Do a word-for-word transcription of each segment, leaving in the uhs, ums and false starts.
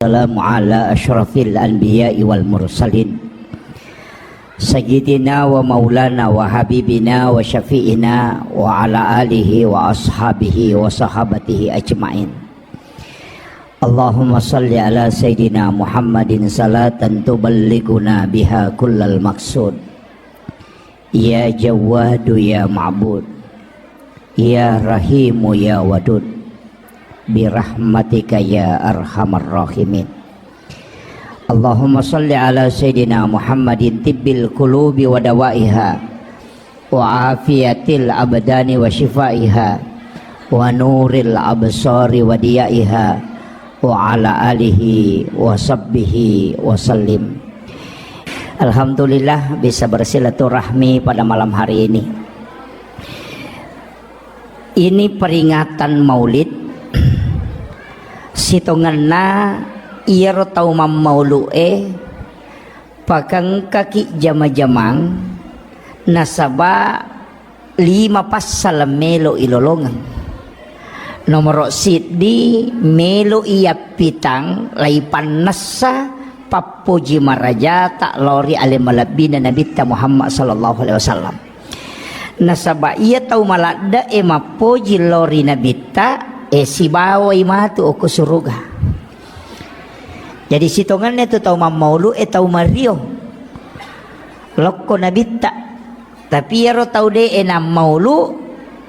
والسلام على أشرف الأنبياء والمرسلين سيدنا ومولانا وحبيبنا وشفيعنا وعلى آله وأصحابه وصحابته أجمعين. اللهم صل على سيدنا محمد صلاة تبلغنا بها كل المقصود. يا جواد يا معبود، يا رحيم يا ودود، برحمتك يا أرحم الراحمين. اللهم صل على سيدنا محمد طب القلوب ودوائها، وعافية الأبدان وشفائها، ونور الأبصار وضيائها، وعلى آله وصحبه وسلم. Alhamdulillah, bisa bersilaturahmi pada malam hari ini. Ini peringatan Maulid, sitongenna iyaro tau mammaulu'e pakengkaki jama-jamang, nasaba lima passala melo ilolongeng. Nomoro siddi, melo iyappitang laipannessa pappoji marajata lao ri ale malebbina Nabitta Muhammad sallallahu alaihi wasallam. Nasaba iya tau maladde'e mappoji lao ri Nabitta, e, sibawai matu okko suruga. Jadi sitongenna tu tau mammaulu'e tau mario lokko Nabitta. Tapi iyaro tau de'e nammaulu,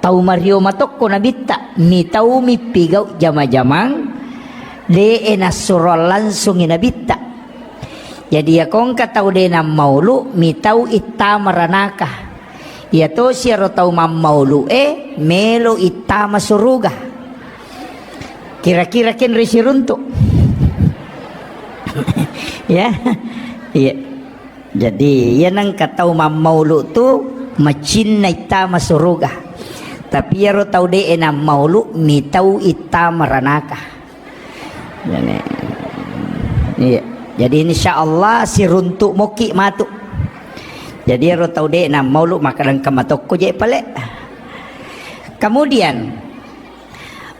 tau mario matokko Nabitta, mitau mippigau jama-jamang, de'e nassuroang langsungi Nabitta. Jadi iyako engka tau de' nammaulu, mitau ittama ranaka. Iyatosi iyaro tau mammaulu'e melo ittama suruga. Kira-kira kenri siruntu'. Ya. Iya. Jadi, iya nengka tau mammaulu tu macinna ittama suruga. Tapi iyaro tau de'e nammaulu mitau ittama ranaka. Jadi, iya. Jadi, insya Allah siruntu' moki matu. Jadi, iyaro tau de'e nammaulu maka engka matokko je pale. Kemudian,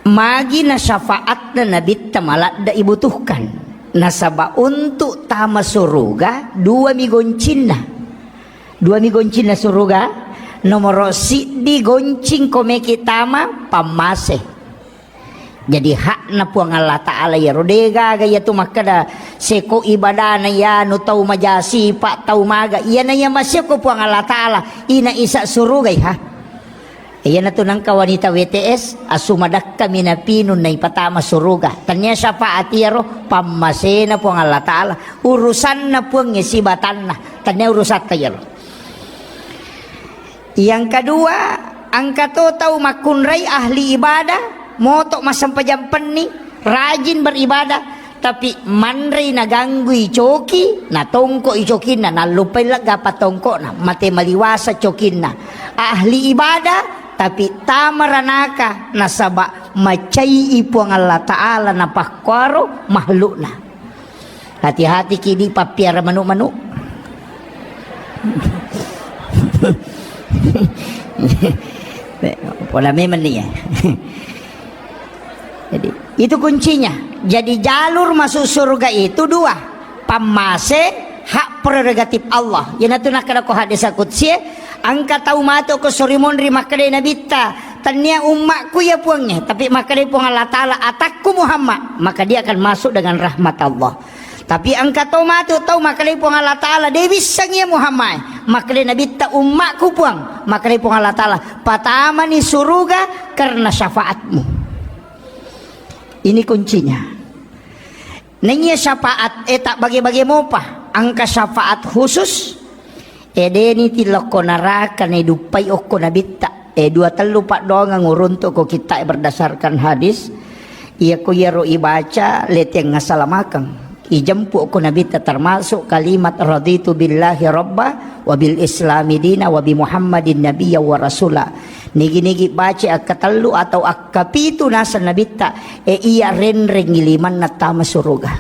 magi na syafaatna Nabitta maladde ibutuhkan. Nasaba untuk tama suruga, dua mi goncinna. Dua mi goncinna suruga. Nomoro siddi goncing ko meki tama, pammase. Jadi hakna Puang Allah Ta'ala iyaro, de' gaga iyatu makkeda seko ibadana iyanu tau maja sipa', tau maga. Iyana iya maseko Puang Allah Ta'ala, ina isa surugai ha. Iyanatu nengka wanita W T S, asu madakka mi napinung naipatama suruga. Tania syafaat iyaro, pammasena Puang Allah Ta'ala. Urusanna Puang sibatanna. Tania urusatta iyaro. Yang kedua, engka to tau makkunrai ahli ibadah, moto massempajang penni, rajin beribadah, tapi manrei naganggui coki, natongkoi cokinna, nallupai lega patongkona, mate maliwasa cokinna. Ahli ibadah, tapi tama ranaka, nasaba macai Puang Allah Ta'ala napakkuaro makhlukna. Hati-hati ki di pappiara manu-manu. Pola memang nih ya. Jadi, itu kuncinya. Jadi, jalur masuk surga itu dua. Pammase, hak prerogatif Allah. Iyanatu nakkeda ko hadis qudsi, engka tau matu ko sorimonri makkeda Nabitta, tania ummakku ya Puangnge, tapi makkeda Puang Allah Ta'ala, atakku Muhammad, maka dia akan masuk dengan rahmat Allah. Tapi engka to matu tau makkeda Puang Allah Ta'ala, de' bissang ya Muhammad, makkeda Nabitta, ummakku Puang, makkeda Puang Allah Ta'ala, patamani suruga karena syafaatmu. Ini kuncinya. Nennia syafaat e tak bage-bage mopa, engka syafaat khusus, e deni tilokko naraka ne duppai okko Nabitta. E dua tellu paddoangeng uruntu ko kitta e berdasarkan hadis. Iyako iyaro ibaca leteng asalamakeng. Ijempu okko Nabitta termasuk kalimat raditu billahi rabba wa bil islami dina wa bi Muhammadin nabiyya wa rasula. Nigi-nigi baca akkatellu atau akkapitu naseng Nabitta, e iya renrengi limanna tama suruga.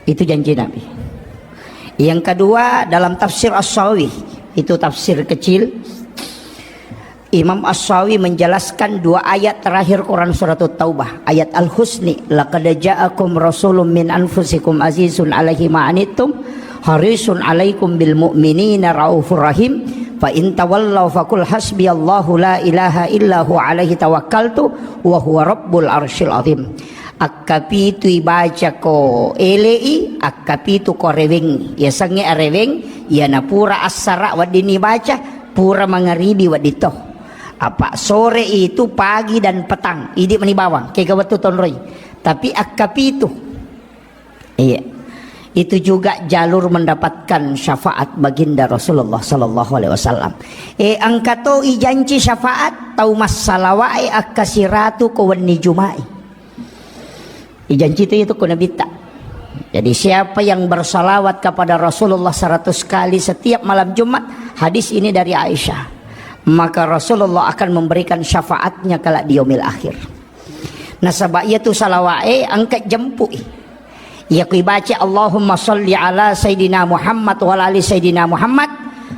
Itu janji Nabi. Yang kedua, dalam tafsir As-Sawi, itu tafsir kecil. Imam As-Sawi menjelaskan dua ayat terakhir Quran Surat Taubah, ayat Al-Husni, "Laqad ja'akum rasulun min anfusikum azizun alaihi ma anittum harisun alaikum bil mu'minina raufur rahim, fa in tawallaw faqul hasbiyallahu la ilaha illa huwa alaihi tawakkaltu wa huwa rabbul arsyil azim." Akkapitu ibaca ko ele'i, akkapitu ko arewengngi. Yasengnge areweng, iyana pura assara weddinni ibaca, pura mangaribi wedditto. Apa sore itu, pagi dan petang, idi mani bawang, kega wettu tonroi. Tapi akkapitu. Iya. Itu juga jalur mendapatkan syafaat baginda Rasulullah sallallahu alaihi wasallam. E, engka to ijanci syafaat tau massalawae akkasiratu ko wenni Juma'i. Ijanci itu, itu ko Nabitta. Jadi siapa yang bersalawat kepada Rasulullah seratus kali setiap malam Jumat, hadis ini dari Aisyah, maka Rasulullah akan memberikan syafaatnya kelak di yaumil akhir. Nasaba iyatu salawae engka jempui. Iya ku ibaca Allahumma salli ala Sayyidina Muhammad wa ala ali Sayyidina Muhammad,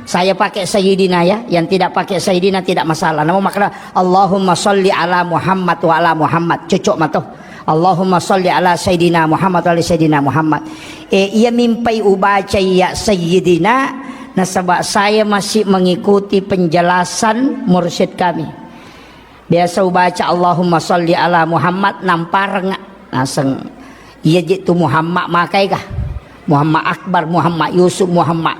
saya pakai Sayyidina ya, yang tidak pakai Sayyidina tidak masalah. Namun makna Allahumma salli ala Muhammad wa ala Muhammad, cocok mato. Allahumma salli ala Sayyidina Muhammad wa ala ali Sayyidina Muhammad. E, iya mimpai ubaca iya Sayyidina, nasaba saya masih mengikuti penjelasan mursyid kami. Biasa ubaca Allahumma salli ala Muhammad, nampareng naseng. Iya je tu Muhammad makai kah? Muhammad Akbar, Muhammad Yusuf, Muhammad.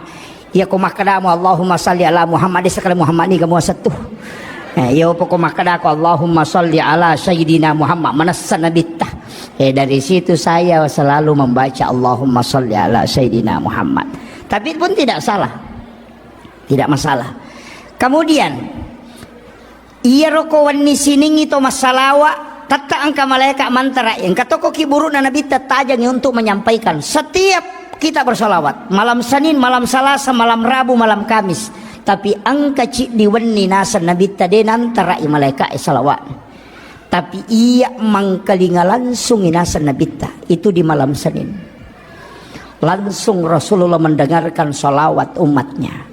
Iya ko makkadamu Allahumma salli ala Muhammad, de sekali Muhammad ni kamu satu. Eh, iya apa ko makkada ko Allahumma salli ala Sayyidina Muhammad, manessa Nabitta. Eh, dari situ saya selalu membaca Allahumma salli ala Sayyidina Muhammad. Tapi pun tidak salah. Tidak masalah. Kemudian, iyaro ko wenni siningngi to massalawa, tetta engka malaika mantara, engka toko kiburu'na Nabitta tajangi untuk menyampaikan. Setiap kita bersalawat, malam Senin, malam Salasa, malam Rabu, malam Kamis. Tapi engka ciddi wenni naseng Nabitta de nantarai malaika e salawat. Tapi iya mangkalinga langsung naseng Nabitta itu di malam Senin. Langsung Rasulullah mendengarkan salawat umatnya.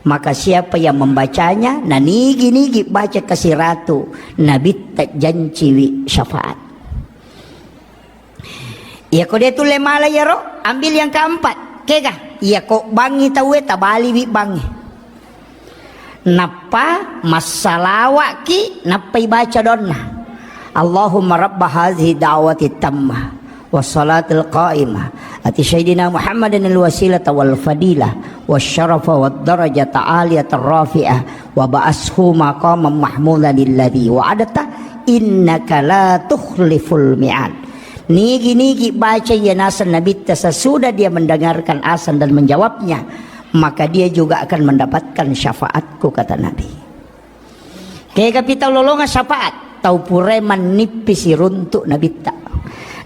Maka siapa yang membacanya, na nigi-nigi baca kasiratu, Nabitta janciwi syafaat. Iya ko de tulle mala iyaro, ambil yang keempat. Kega? Iya ko bangi tauwe, tabaliwi bangi. Nappa massalawa'ki, nappa ibaca doanna. Allahumma rabba hazihi da'wati tamma wassalatil qa'imah, ati sayyidina Muhammadan al-wasilata wal fadilah wasyarafa wad darajata aliyatar rafi'ah wa ba'ashu maqaman mahmudan alladzi wa'adta innaka la tukhliful mi'ad. Nigi-nigi baca iya naseng Nabitta sesudah dia mendengarkan azan dan menjawabnya, maka dia juga akan mendapatkan syafaatku, kata Nabi. Kega pita lolonga syafaat? Tau purai mannippi siruntu Nabitta.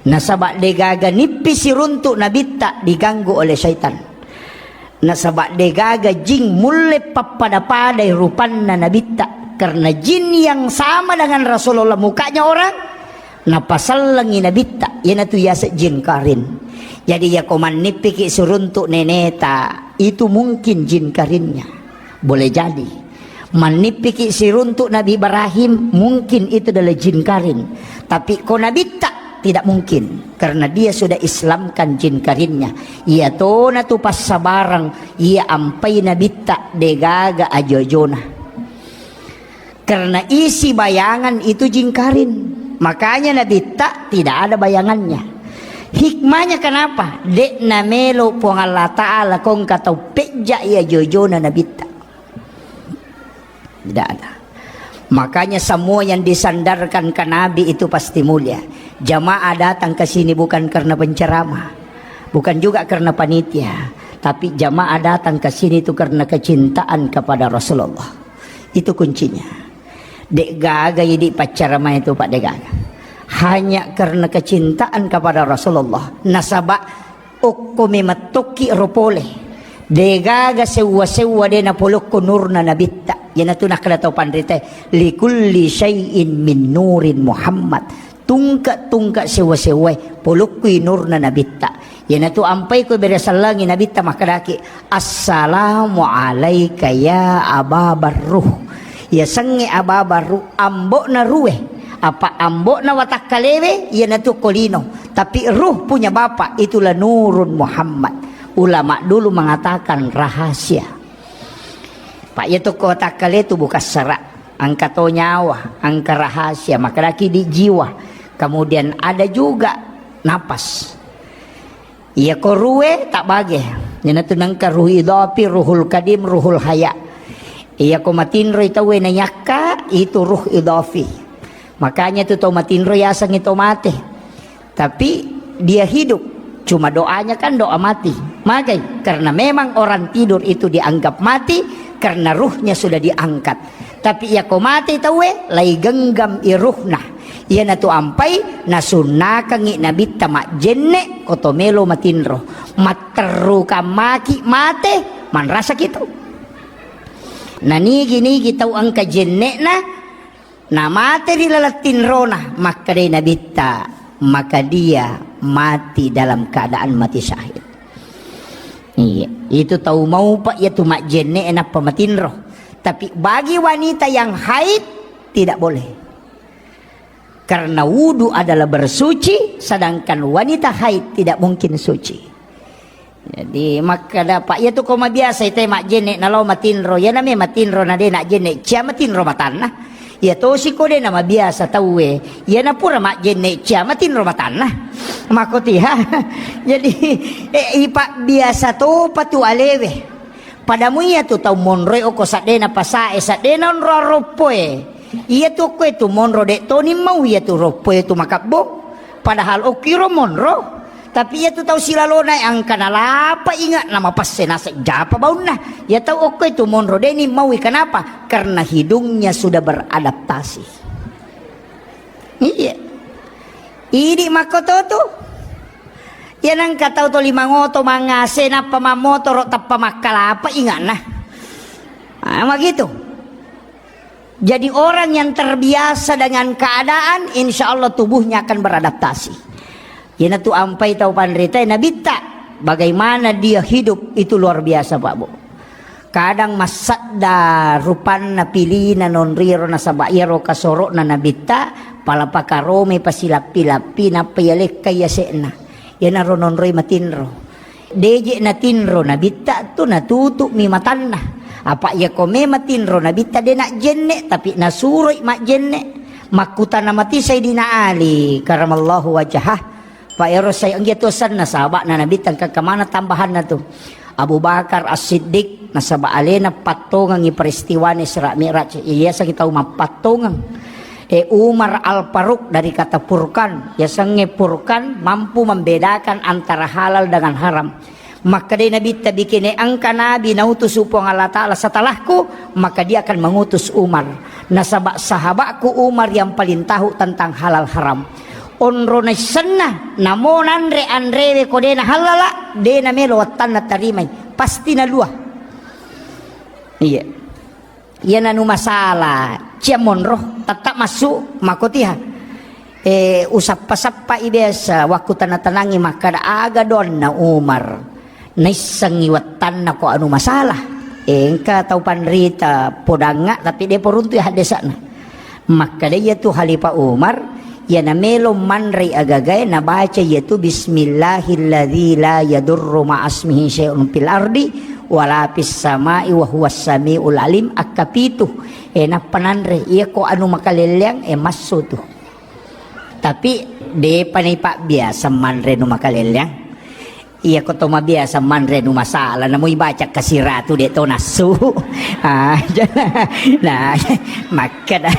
Nasaba degaga nippi siruntu Nabitta diganggu oleh syaitan. Nasaba degaga jing mulle pappada-padai rupanna Nabitta. Karena jin yang sama dengan Rasulullah mukanya orang, napasellengi Nabitta, iyanatu yaseng jin karin. Jadi yako mannippiki siruntu neneta, itu mungkin jin karinnya. Boleh jadi. Mannippiki siruntu Nabi Ibrahim, mungkin itu adalah jin karin. Tapi ko Nabitta, tidak mungkin. Karena dia sudah Islamkan jin karinnya. Iya tona tu passabarang, iya ampai Nabitta, degaga ajo-ajona. Karena isi bayangan itu jin karin. Makanya Nabitta tidak ada bayangannya. Hikmahnya kenapa? Dek namelo Puang Allah Ta'ala kongka tau pejja iya jojona Nabitta. Tidak ada. Makanya semua yang disandarkan ke Nabi itu pasti mulia. Jamaah datang ke sini bukan karena penceramah, bukan juga karena panitia, tapi jamaah datang ke sini itu karena kecintaan kepada Rasulullah. Itu kuncinya. Dek gaga idi paccaramai itu, Pak, dek gaga. Hanya karena kecintaan kepada Rasulullah. Nasaba okko memettokki ro pole. Degaga sewwa-sewwa de napolokko nurna Nabitta. Iyanatu nakkeda tau panrita, "Likulli syai'in min nurin Muhammad." Tungke-tungke sewwa-sewwae polokkui nurna Nabitta. Iyanatu ampai ko bere sellengi Nabitta makkedaki, "Assalamu alaika ya Aba Barruh." Yasengnge aba-aba ruh, ambo'na ruwe. Apa ambo'na watakkalewe, iyanatu ko lino. Tapi ruh punya bapak, itulah Nurun Muhammad. Ulama dulu mengatakan rahasia. Pak, iya tu ko takkale tu bukan serak, engka to nyawa, engka rahasia, makkedaki di jiwa. Kemudian ada juga napas. Iya ko ruwe tak bage. Iyanatu nengka ruh idafi, ruhul kadim, ruhul haya. Iya ko matinroi tauwe nayakka, itu ruh idafi. Makanya tu tau matinro yasengngi to mate. Tapi dia hidup. Cuma doanya kan doa mati. Magai? Karena memang orang tidur itu dianggap mati karena ruhnya sudah diangkat. Tapi iya ko mate tauwe, lai genggam i ruhna. Iyanatu ampai nasunnakangngi nabitta majjenne ko to melo matinro. Matterrukang maki mate, manrasaki tu. Nanigi-nigi tau engka jenne'na, namate ri laleng tinrona, makkedai nabitta, maka dia mati dalam keadaan mati syahid. Iya, itu tau maupa iya tu majjenne nappa matinro. Tapi bagi wanita yang haid, tidak boleh. Karena wudu adalah bersuci, sedangkan wanita haid tidak mungkin suci. Jadi makkeda, Pak, iya tu ko mabiasa ite majjenne nalo matinro, iya name matinro na de najjenne cia matinro matanna. Iya tosi ko de na mabiasa tauwe, iya na pura majjenne cia matinro matanna. Makotiha. Jadi eh, ipa biasa topa tu alewe. Pada muiya tu tau monroi oko saddena pasae, saddena onro aroppoe. Iya tu okkoe tu monro de toni mau iya tu roppoe tu makabbo. Padahal okkiro monro. Tapi iya tu tau silalona engka nalapa inga na mapesse naseng japa baunna. Iya tau okkoe tu monro deni maui, kenapa? Karena hidungnya sudah beradaptasi. Iya. Idi makkoto tu. Iya nengka tau toli mangoto mangase nappa mammotoro tappa makkalapa ingana. Ah, begitu. Jadi orang yang terbiasa dengan keadaan, insya Allah tubuhnya akan beradaptasi. Iyanatu ampai tau panrita nabitta, bagaimana dia hidup itu luar biasa, Pak Bu. Kadang massadda rupanna pilina nonriro nasaba iyaro kasoro'na nabitta, pala pakaromai pasilappi-lappi nappa yalekkai yase'na. Iyanaro nonroi matinro. Deje natinro nabitta tu natutu'mi matanna. Apa iya ko me matinro nabitta de najjenne, tapi nasuroi majjenne. Makkutana mati Sayyidina Ali karamallahu wajhah. Pak ero sai enggi tu senna sahaba'na nabitta engka kemana tambahanna tu. Abu Bakar As-Siddiq nasaba alena pattongengi peristiwane Isra Mi'raj, iya sangi tau mappattongeng. E, Umar Al-Faruq dari kata furqan, yasengnge furqan mampu membedakan antara halal dengan haram. Makkedai Nabitta, bikine engka nabi nautus Puang Allah Ta'ala setelahku, maka dia akan mengutus Umar. Nasaba sahabatku Umar yang paling tahu tentang halal haram. Onro naissenna, namo nanre anrewe ko dena halala, dena melo wattanna tarimai. Pasti nalua. Iya. Iya nanu masalah, cia monro, tetap masuk, makotiha. Eh, usappa-sappai biasa, waktu tanah-tanangi makkada aga doanna Umar. Naissengngi wattanna ko anu masalah. Eh, engka tau panrita podanga, tapi de poruntu ya hadesana. Makkada iya tu Khalifah Umar, iyana melo manrei agagae nabaca iya tu bismillahilladzi la yadurru ma'asmihi syai'un fil ardi wala fis sama'i wa huwas samiul alim, akka pitu. E, nappa nanre, iya ko anu makalelleang, e, massu tu. Tapi depa naipa biasa manre nu makalelleang. Iya ko to mabiasa manre nu masalah, namo ibaca kasiratu de to nassu. Ah, nah, makkeda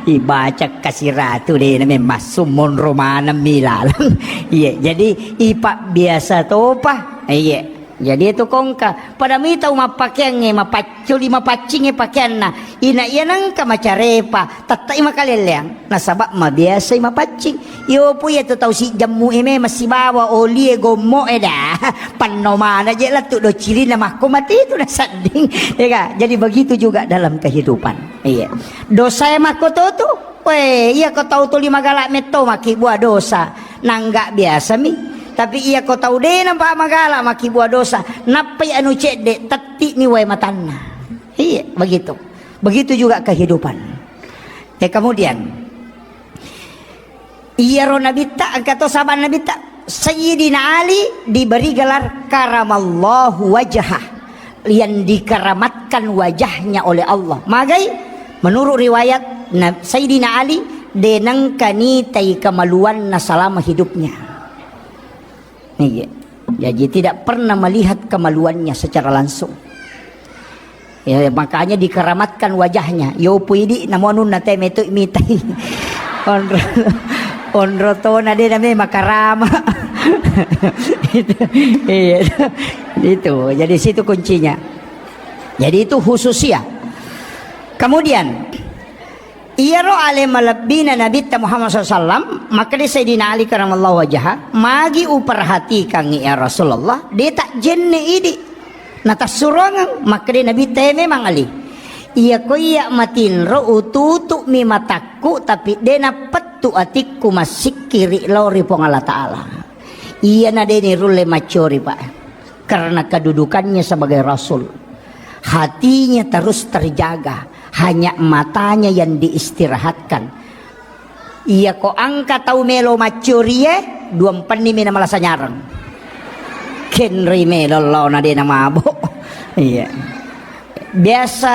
ibaca kasiratu de na memmassu monro maneng mi laleng. Iya, jadi ipa biasa topa. Iya. Jadi itu kongka, pada mi tau mappakeangnge, mapacculi, mapaccingnge pakeanna. Ina iya nengka macarepa, tettai makalelleang. Nasaba mabiasai mapaccing. Iyopo iya tu tau sijammu e memang sibawa oli e gommo e da. Panno mana je lettu do cilina makko mati tu nasedding. Ya ga? Jadi begitu juga dalam kehidupan. Iya. Dosa e makko to tu. Weh, iya ko tau tuli magala metto makkibua dosa. Nangga biasa mi. Tapi iya ko tau de nampa magala makkibua dosa. Nappai anu cedde, tetti ni wae matanna. Iya, begitu. Begitu juga kehidupan. Eh, kemudian, iyaro Nabitta, engka to sahabat Nabitta, Sayyidina Ali diberi gelar karamallahu wajhah, yang dikeramatkan wajahnya oleh Allah. Magai? Menurut riwayat, Na-, Sayyidina Ali de nengka nitai kemaluanna selama hidupnya. Iya. Jadi tidak pernah melihat kemaluannya secara langsung. Ya, makanya dikeramatkan wajahnya. Yo puidi namo anunna te metu mitai. Onro, onro tona de name makarama. Itu, iya. Itu. Jadi situ kuncinya. Jadi itu khususia. Kemudian, iyaro ale malebbina Nabitta Muhammad sallallahu alaihi wasallam, makkeda Sayyidina Ali karamallahu wajhah, "Magi uperhatikangngi ya Rasulullah, de tajjenne idi." Natassurongeng, makkeda Nabitta, "Eh, memang Ali. Iya ko iya matinro ututu'mi matakku, tapi de napettu atikku massikkiri lao ri Puang Allah Ta'ala." Iyana de nirulle maccori, Pak. Karena kedudukannya sebagai rasul. Hatinya terus terjaga, hanya matanya yang diistirahatkan. Iya ko engka tau melo maccorie, dua empenni mi na malasa nyareng. Kenri melo lao na de na mabo. Iya. Biasa,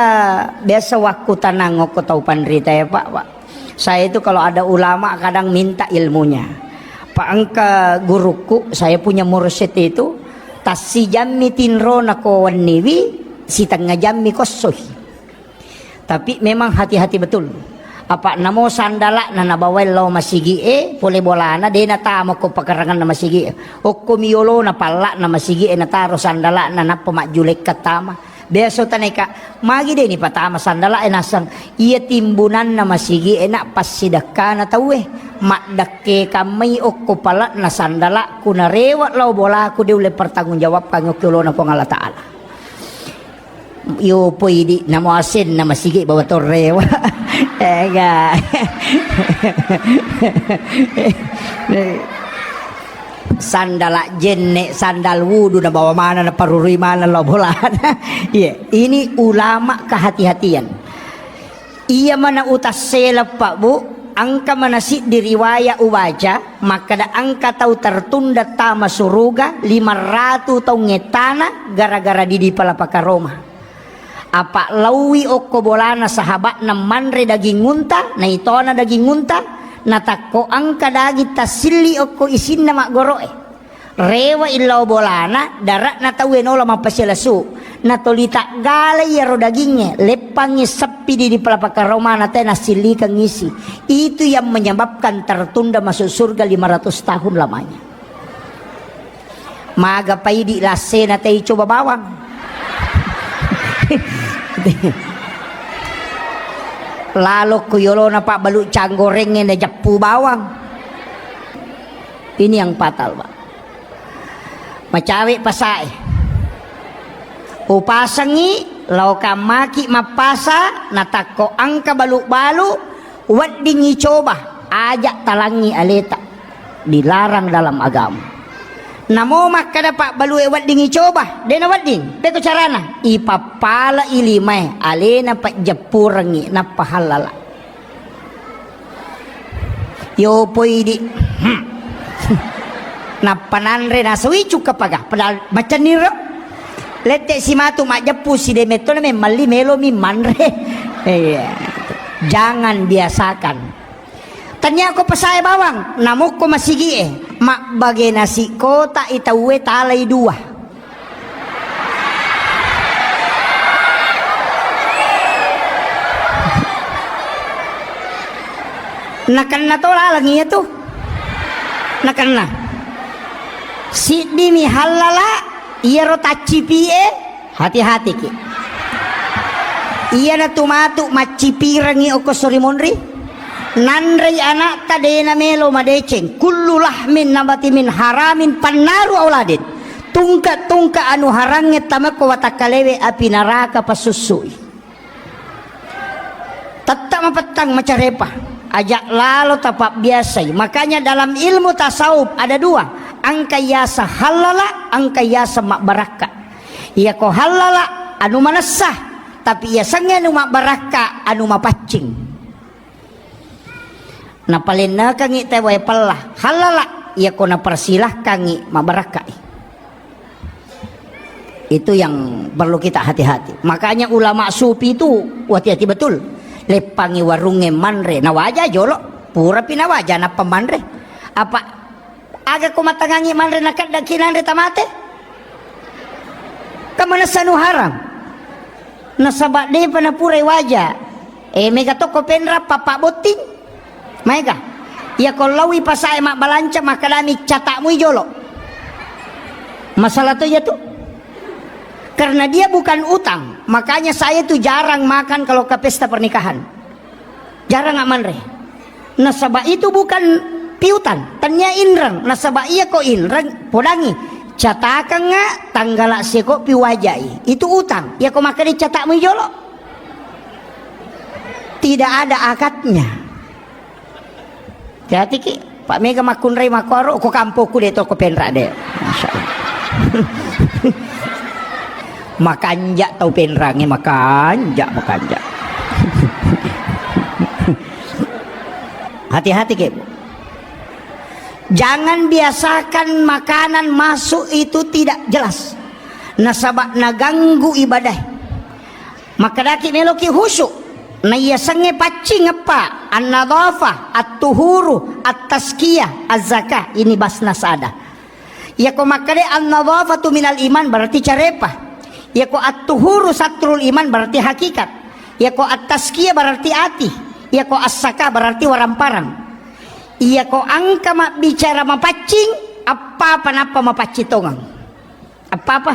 biasa wakku tanang ko tau panrita ya, Pak, Pak. Saya itu kalau ada ulama kadang minta ilmunya. Pak, engka guruku, saya punya mursyid itu, tassijammi tinrona ko wenniwi, sitengnga jammi kossoi. Tapi memang hati-hati betul. Apa namo sandala'na nabawai lao masigi'e, pole bolana, de natama ko pakaranganna masigi'e. Okko miyolona palla'na masigi'e, nataro sandala'na, nappa majjulekka tama. Biasa taneka, magi de nipatama sandala'e nasang, iya timbunanna masigi'e na passidekkana tauwe. Maddekke kammai okko pala'na sandala'ku narewe lao bolaku de ulle pertanggungjawabkan okko olona Puang Allah Ta'ala. Yo poidi namo asenna masigi bawa torrewa. Ega. Sandala jenne, sandal wudu na bawa mana, na parurui mana lao bolana. Iya, ini ulama kehati-hatian. Iya mana utassela, Pak, Bu, engka mana siddi riwaya ubaca, makkeda engka tau tertunda tama suruga lima ratu taung ettana gara-gara didi palapaka Roma. Apa laui okko bolana sahabatna manre daging unta, naitona daging unta, natakko engka daging tassilli okko isinna maggoro'e. Rewe illao bolana, dare'na tauwe nola mappasilesu. Natoli taggalai iyaro dagingnge, leppangngi seppi di, di palapaka Roma na te nassillikeng isi. Itu yang menyebabkan tertunda masuk surga lima ratus tahun lamanya. Maga paidi lassena tei coba bawang. Lalo ku yolona pabbalu canggorengnge na jeppu bawang. Ini yang fatal, Pak. Macawe pasae. Upasengi, laokang maki mappasa, natakko engka balu-balu, weddingngi coba, aja talangngi aleta. Dilarang dalam agama. Namo makkeda pabbalue weddingngi coba, dena wedding. Peko carana? Ipappala ilimae, alena pajjeppurengngi, nappa hallala. Yo poidi. Hmm. Nappa nanre nasui cukka paga. Padahal macenniro. Lette simatu majjeppu sidemetto na memmalli melomi manre. Iya. Jangan biasakan. Tania ko pasae bawang, namukko masigie, mabbage nasi kota i tauwe talai dua. Nakenna to laleng iya tu. Nakenna. Siddi mi hallala, iyaro taccipie, hati-hatiki. Iyanatu matu maccipirengngi okko sori monri. Nanrei anakta dena melo madeceng. Kullu lahmin nabati min haramin pannaru auladin. Tungka-tungka anu harangnge tamako watakkalewe api naraka pasussui. Tetta mapettang macarepa. Ajak lalo tapabbiasai. Makanya dalam ilmu tasawuf ada dua. Angka yasa hallala, angka yasa mabbarakka. Iyako hallala anu manessa, Tapi iyasengnge anu mabbarakka, anu mapaccing. Napalennekangngi tau wae pella, halala, iyako napersilahkangngi mabbarakkai. Itu yang perlu kita hati-hati. Makanya ulama sufi itu hati-hati betul. Leppangngi warungnge manre, nawaja jolo, purapi nawaja nappa manre. Apa Aga ko matangangngi manre nakeddaki nanre tamate? Kan manessa nu haram. Nasaba depa napurai waja. Eh, mega tokko penra papa botting. Maega. Iya ko lawi pasae mabbalanca makkedami catakmui jolo. Masalah to iya tu. Karena dia bukan utang, makanya saya tu jarang makan kalau ke pesta pernikahan. Jarang manre. Nasaba itu bukan piutang, tania inreng. Nasaba iya ko inreng, podangi. Catakengnga tanggala seko piwajai. Itu utang. Iya ko makkeda catakmu jolo. Tidak ada akadnya. Hati-hati ki, Pak Mega makkunrai makkoro, ko kampokku de to ko penra de. Masya Allah. Makanja tau penrangnge, makanja, makanja. Hati-hati ki, Bu. Jangan biasakan makanan masuk itu tidak jelas. Nasaba naganggu ibadah. Makkedaki meloki khusyuk. Naiyasengnge paccing eppa, an-nadhafah, at-tuhuru, at-tazkiyah, az-zakah. Ini basnas ada. Iyako makkeda an-nadhafatu minal iman berarti carepa. Iyako at-tuhuru satrul iman berarti hakikat. Iyako at-tazkiyah berarti ati. Iyako as-zakah berarti waramparang. Iyako engka mabbicara mapaccing, apa-apa nappa mapaccing tongeng. Apa-apa?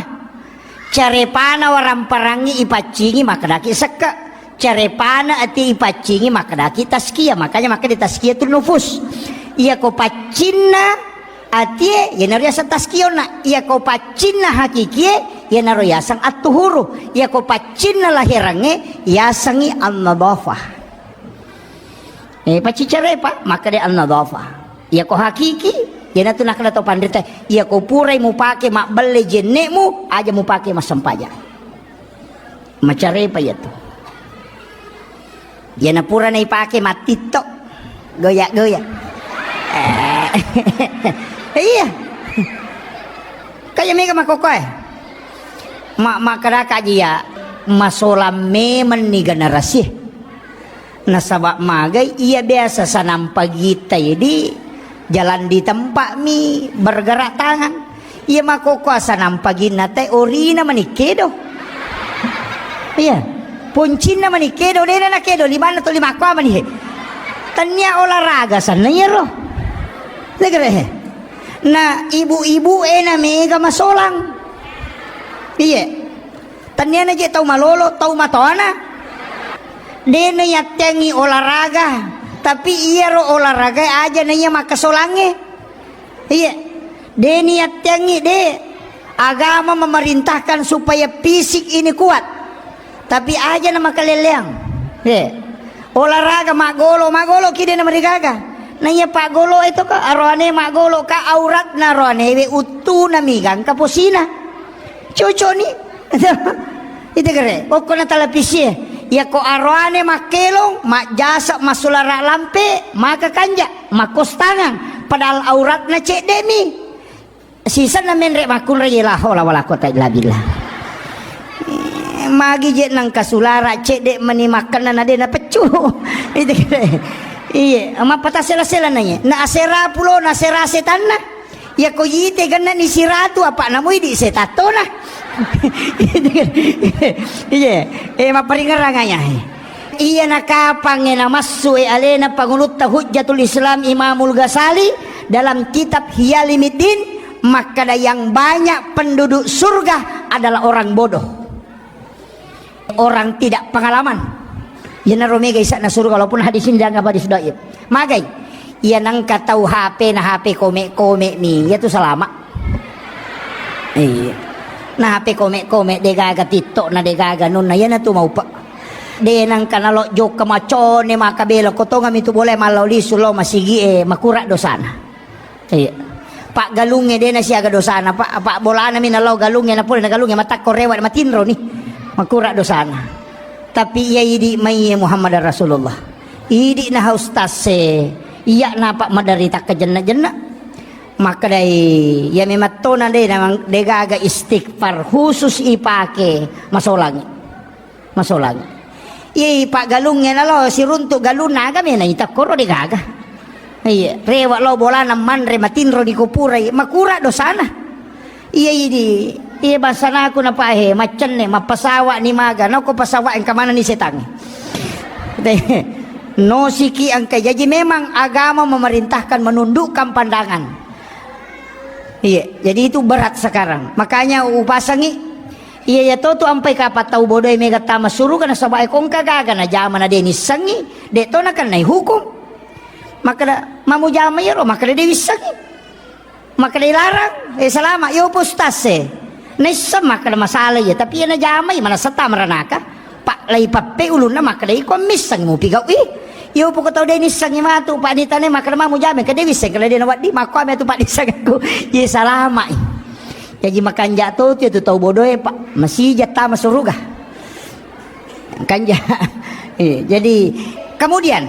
Carepana waramparangngi ipaccingi makkedaki sekke. Carepana ati ipaccingi makkedaki tazkiyah. Makanya makkeda tazkiyatun nufus. Iyako paccinna atie, iyanaro riaseng tazkiyah onna. Iyako paccinna hakikie, iyanaro riaseng at-tuhuru. Iyako paccinna lahirangnge, iasengngi an-nadhafah. Eh, paccicarepa, makkeda an-nadhafah. Iyako hakiki, iyanatu nakkeda tau panrita, iyako purai mupake mabbelle jenne'mu, aja mupake massempajang. Macarepa iyatu. Iyana pura naipake mattitto, goya-goya. Eh, iya. Kaya mega makkokkoe. Ma-, makkedaka aja iya, masolang memenni generasi. Nasaba magai iya biasa sanang pagi taidi jalan di tempat mi bergerak tangan. Iya makkokkoe sanang paginna te orina mani kedo. Iya. Poncinna mani kedo, dena na kedo, limanna tuli makkoa mani he. Tania olahraga sanna iyaro. Legere he. Na ibu-ibu e na mega masolang. Iya. Tania na je tau malolo, tau matoana. De na yatteangngi olahraga, tapi iyaro olahraga aja na iya makkasolangnge. Iya. De ni yatteangngi, de. Agama memerintahkan supaya fisik ini kuat. Tapi aja na makaleleang. Iya. Olahraga maggolo, maggolo ki de na marigaga. Na iya paggolo itu ka aroane maggolo ka auratna aroane we uttuna mi gangka posina. Cocok ni. Itu kere, okko na televisi e. Iyako aroane makkelong, majjasa massulara lampe, maka kanja, makkostangang, padahal auratna cedde mi. Sisenna menre makkunrai la haula wala quwata illa billah. Eh, magi je nangka sulara cedde mani makkenna na de na peccu. Itu kere. Iye, mappata sela-sela na iye. Na asera pulo, na asera setanna. Iya ko yite genna ni siratu apa namui di setattona. Iya, eh, mapparingerang aya. Iya na kapang e namassu e alena pangulutta Hujjatul Islam Imamul Ghazali dalam kitab Hiyalimiddin makkada yang banyak penduduk surga adalah orang bodoh. Orang tidak pengalaman. Iyanaro mega isa'na suruga, walaupun hadis ini dianggap hadis dhaif. Magai? Iya nangka tau H P na H P kome-kome mi, iya tu salama. Iya. Na H P kome-kome, degaga TikTok na degaga nunna, iyana tu maupa. De nangka nalo jokka macone maka bela kotongami tu boleh mallau lisu lo masigi e makura dosana. Iya. Pak galungnge de nasiaga dosana, Pak, Pak bolana mi nalao galungnge, napole na galungnge matakko rewa matinro ni. Makura dosana. Tapi iya idi mai Muhammad Rasulullah. Idi na ustaz e, iya napa maderita kejenna-jenna. Makkedai, iya memang tona de, namang de gaga istighfar khusus ipake masolangi. Masolangi. Iya, paggalungnge nalo siruntuk galunna aga mena ita koro de gaga. Iya, rewa lo bolana manre matinro di kupurai, makura dosana. Iya idi, iya bangsanaku napahe, maccenne, mappasawa ni maga, nako pasawa engka mana ni setangnge. Nosiki engka, jaji memang agama memerintahkan menundukkan pandangan. Iya, jadi itu berat sekarang. Makanya upasangi, iya, iya to tu ampai kapang tau bodoe mega tama suruga nasaba e kongka gaga najama na de nissengi, de to nakennai hukum. Makkeda, mamujama iyaro, makkeda de wissengi. Makkeda ilarang, eh, salama, yo postas e. Naisseng makkeda masalah iya, tapi iya najamai, manassa tama ranaka. Pak lai pappe ulunna makkeda iko misseng mupi gau i. Yo poko tau de nissengi matu, Pak nitane makkeda mamujama, kede wisseng kala de nawaddi, makko ame tu Pak nisseng aku. Ye salamai. Jaji makanja to tu, tu tau bodoe, Pak. Masija tama suruga. Kanja. Eh, jadi kemudian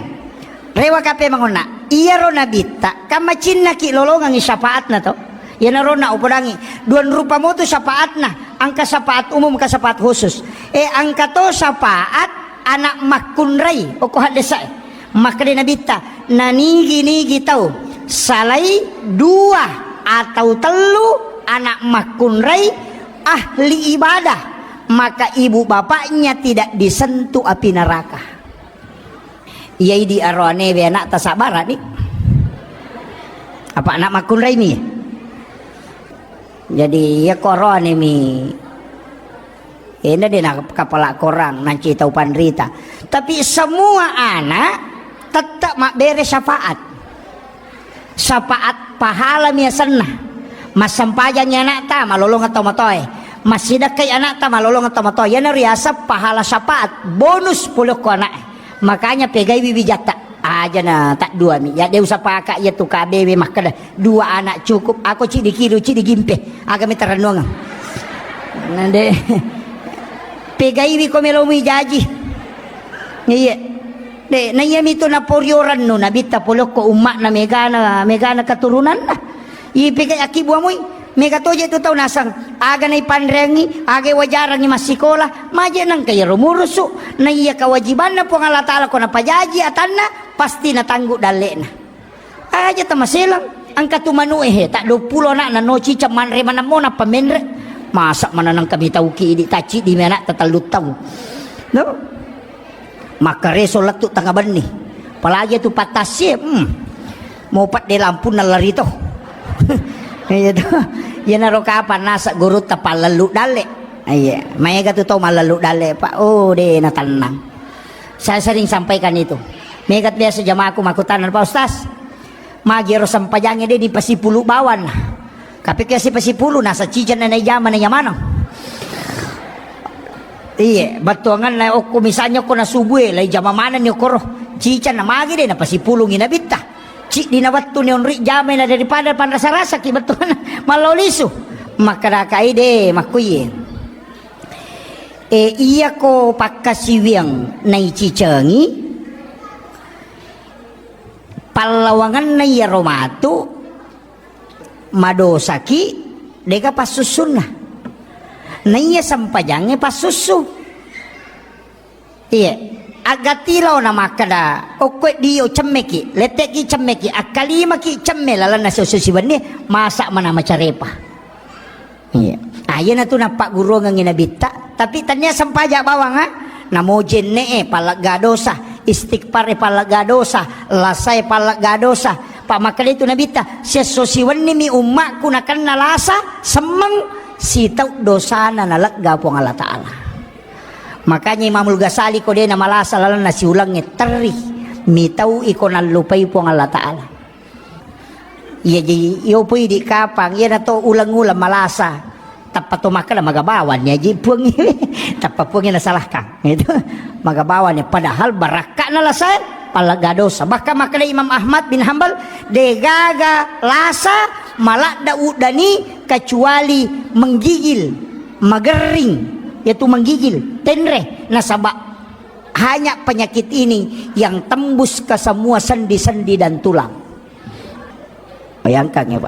rewa kape mangonna. Iyaro nabitta, kan macinnaki lolongangi syafaatna to. Iyanaro na upodangi, duan rupa motu syafaatna, angka syafaat umum, angka syafaat khusus. Eh, angka to syafaat anak makkunrai, oko haddesa e. Makkeda nabitta, nanigi-nigi tau salai dua atau tellu anak makkunrai ahli ibadah, maka ibu bapaknya tidak disentuh api neraka. Iya idi aroane we anak tasabara ni. Apa anak makkunrai mi? Jadi iya ko aroane mi. Ena de na kapala korang nanci tau panrita. Tapi semua anak tetap mabbere syafaat. Syafaat pahala miasenna. Massempajangi anakta malolongeng tomatoe. Massidekkai anakta malolongeng tomatoe. Iyana riaseng pahala syafaat bonus pole okko anak. Makanya pegaiwi wijatta. Aja na tadduami. Ya de usapaka iya tu kabewe makkeda. Dua anak cukup, ako cidi kilu, cidi gimpe. Aga mita rennuangeng. Nande. Pegaiwi ko melomi jaji. Iya. De, na iya mitu naporio rennu, nabitta polokko ummakna megana, megana keturunanna. Iya pegai aki buamui, mega toje tu tau naseng. Aga naipanreangi, aga wajarangi massikola, maje nangka iyaro murusu. Na iya kewajibanna Puang Allah Taala ko napajaji atanna, pasti natanggu dalle'na. Aja tamaselang, engka tu manu'e he, tak dua puluh anakna, no ciceng manre manammo nappa menre. Masa mananang kami tau ki idi tacci di anak tatellu tau. No? Makkareso lettu tengah benni. Apalagi tu patassie, hmm. Mau pedde lampunna lari to. Iya to. Iyanaro kapan nasa gurutta pallellu dalle. Iya, maega tu tau mallellu dalle, Pak. Oh, de na tenang. Saya sering sampaikan itu. Megat biasa jamaahku makkutana, "Pak Ustaz, magi ero sempajangnge de dipasipulu bawan?" Kape ke sipasipulu nasa ciceng na naijama na yamaneng. Iye, bettuanganna okko misalnya okko na subue lai jama manenni okkoro. Ciceng na magi de napasipulungi nabitta. Ciddi na wettu ni onri jamai na daripada panrasa-rasaki bettuanna mallo lisu. Makkadakai de makkuiye. E, iyako pakkasiwiang naicicengi, pallawangenna iyaro matu madosaki, dega passussunna. Naiya sempajangnge passussu. Iya, agati laona makkeda, okkoe dio cemmeki, letteki cemmeki, akkalimaki cemme lalenna siesso siwenni, masa mana macarepa. Iya. Ah, iyanatu nappagguruangengngi nabitta, tapi tania sempaja bawang, ah. Namo jenne'e pallegga dosa, istighfar e pallegga dosa, lasae pallegga dosa. Pa makkeda itu nabitta, siesso siwennimi ummakku nakenna lasa, semmeng, sitau dosana nalegga Puang Allah Ta'ala. Makanya Imamul Ghazali ko de namalasa lalenna siulengnge terri, mitau iko nallupai Puang Allah Ta'ala. Iya, jadi, iyo pui di kapang, iya nato uleng-uleng malasa. Tappa to makkeda magabawan ya, ji puang. Tappa puang na salahkan. Itu magabawan ya, padahal barakka'na lasae, pallegga dosa. Bahkan makkeda Imam Ahmad bin Hambal, degaga lasa maladda uddani kecuali menggigil, magering, yaitu menggigil, tenre, nasaba Hanya penyakit ini yang tembus ke semua sendi-sendi dan tulang. Bayangkan ya, Pak.